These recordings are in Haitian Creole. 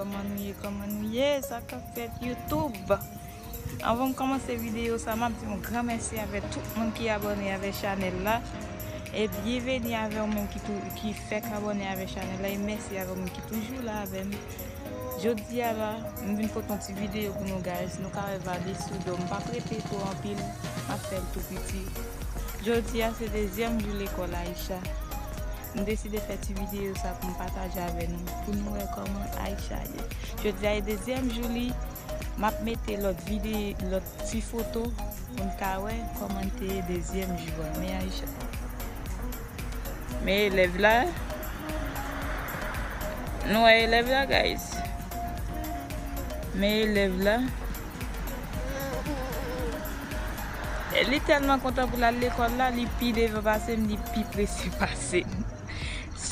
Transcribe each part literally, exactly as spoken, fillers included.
Kòman nou ye? Kòman nou ye? Sa k ap fèt YouTube? Anvan m kòmanse videyo sa, m ap di yon gran mèsi avè tout moun ki abòne avè chanèl la. E byenveni avè w menm ki tou, ki fèk abòne avè chanèl la. E mèsi avè w menm ki toujou la avè m. Jodi a la, m vin pote yon ti videyo pou nou, guys. Nou ka wè valiz sou do m. M p ap rete twò anpil, m ap fè l tou piti. Jodi a se dezyèm jou lekòl Aisha. M deside fè ti videyo sa pou m pataje avè nou, pou nou wè kòman Aisha ye. Jodi a e dezyèm jou li, m ap mete lòt vide-, lòt ti foto pou n ka wè kòman l te ye dezyèm jou a. Men Aisha. Men elèv la. Nou wè elèv la, guys. Men elèv la. E li tèlman kontan pou l al lekòl la, li pi devan pase m, li pi prese pase m.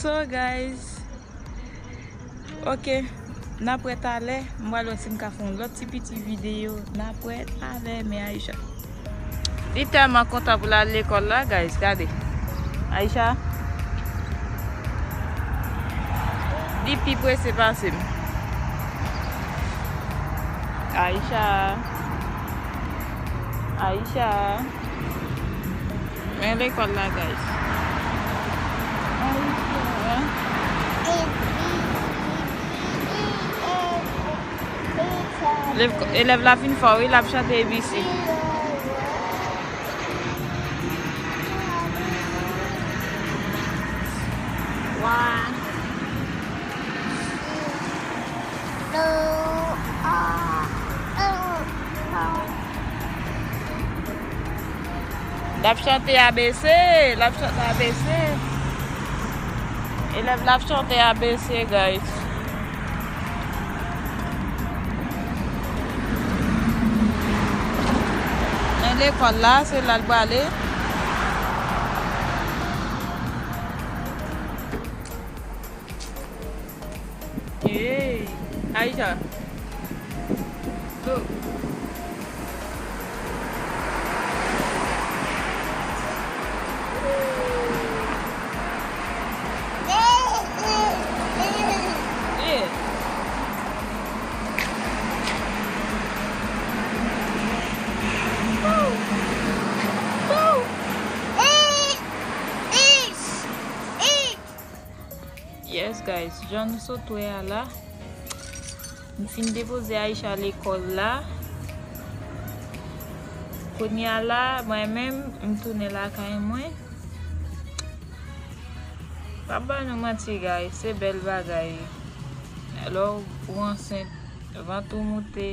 So, guys, ok, n ap wè talè, m pral wè si m ka fè yon lòt ti piti videyo, n ap wè talè, men Aisha. Li tèlman kontan pou l al lekòl la, guys, gade. Aisha. Li pi prese pase m. Aisha. Aisha. Men lekòl la, guys. Aisha. Elèv, elèv la fin fò, wi, l ap chante A B C. One. L ap chante A B C, l ap chante A B C. Elèv la ap chante A B C, guys. Nan lekòl la, se la l prale. Hey, Aisha. Go. Yeah. Woo. Woo. Yes, guys, jan nou sot wè a la, m fin depoze Aisha lekòl la. Kounye a la, mwen menm, m tounen lakay mwen. Pa ba nou manti, guys, se bèl bagay. Lè w ansent, vant ou moute,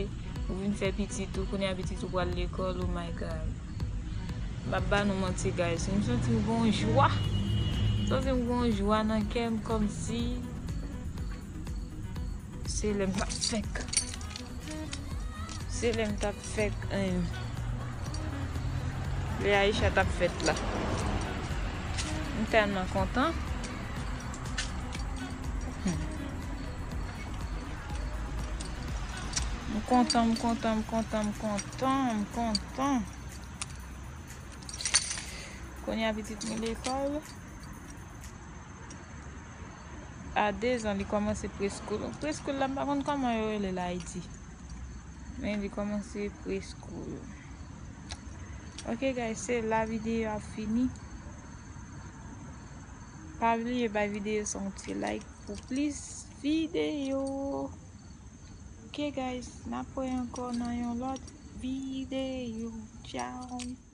ou vin fè pitit ou, kounye a pitit ou pral lekòl, oh my God. M ap ba nou manti, guys. M santi m gon jwa. M santi m gon jwa nan kè m kòmsi se lè m t ap fèk. Se lè m t ap fèk, en. Lè Aisha t ap fèt la. M tèlman kontan. Hmm. M kontan, m kontan, m kontan, m kontan, m kontan. Kounye a pitit mwen lekòl. A dezan, li kòmanse preschool. Preschool la, m pa konn kòman yo rele l Ayiti. Men li kòmanse preschool. Ok, guys, se la videyo a fini. Pa bliye bay videyo sa yon ti like pou plis videyo. Ok, guys, n ap wè ankò nan yon lòt videyo. Tchao.